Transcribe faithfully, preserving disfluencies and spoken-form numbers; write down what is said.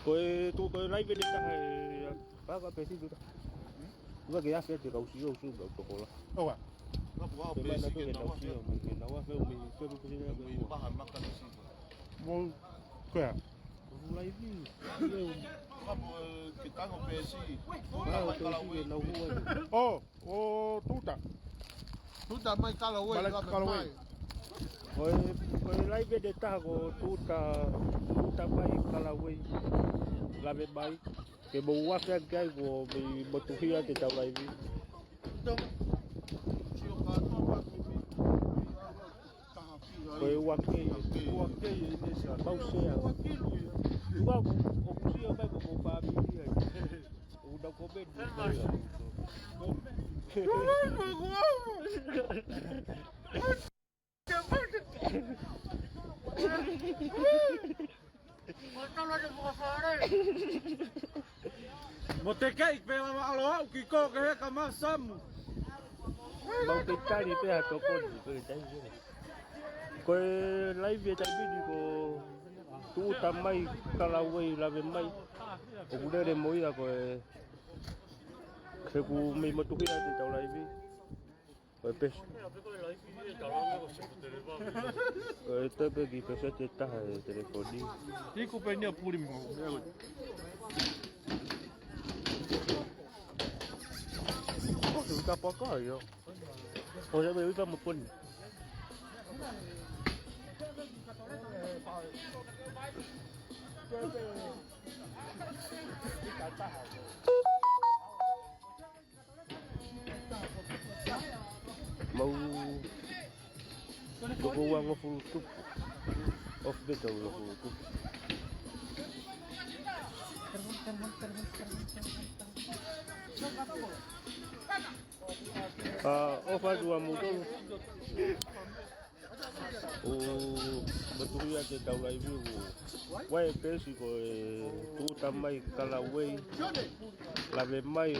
Ko e tu, ko e laive ʻe taha ē, paka pē si tu ta. Ua ke afe te kau sio, sio, kau toko la. ʻOua. Ke mana tu ke nau sio, ke nau afe, ʻumi, sio, sio, sio, sio. Mo, ko ea? Ko e laive. Kapo, ē, ke tango pē si. Pau pē si ke nau hua. ʻO. ʻO Tuta. Tuta mai Kalawei, Mala lave Kalawei. Mai. Ko e, ko e laive ʻe taha ko Tuta, Tuta mai Kalawei, lave mai. Ke mou afe ake ai ko e mei motuhia ke tau laive. Tuta. Sio kātoa mai ko e mei. Ko e ua kei, ua kei ʻe ne sa. Mau sea. Ua kei. Ua ko, ʻoku sio mai ko e mou pāmili ai. ʻOku nau ko meni. Mo te kei pē ʻa ʻaloʻau ki ko ke he ka masamu. Mau ke tali pē ha tokoni, ko e tai pē. Ko e laive ʻe taimi ni ko Tuta mai Kalawei lave mai. ʻOku lele mo ia ko e, he ʻoku mei motuhia te tau laive. Ko e pē si. Ko e tepe ki pē si te taha e telefoni. Iku pē nia puli mo. Ko e uta paka ia. Ko e uta mo poni. Mau. Toko uangofulu tupu. Off bet uangofulu tupu. ʻA, off bet ua mo tolu. ʻO, motuhia te tau laive ʻo. Ua e pē si ko e Tuta mai Kalawei. Lave mai.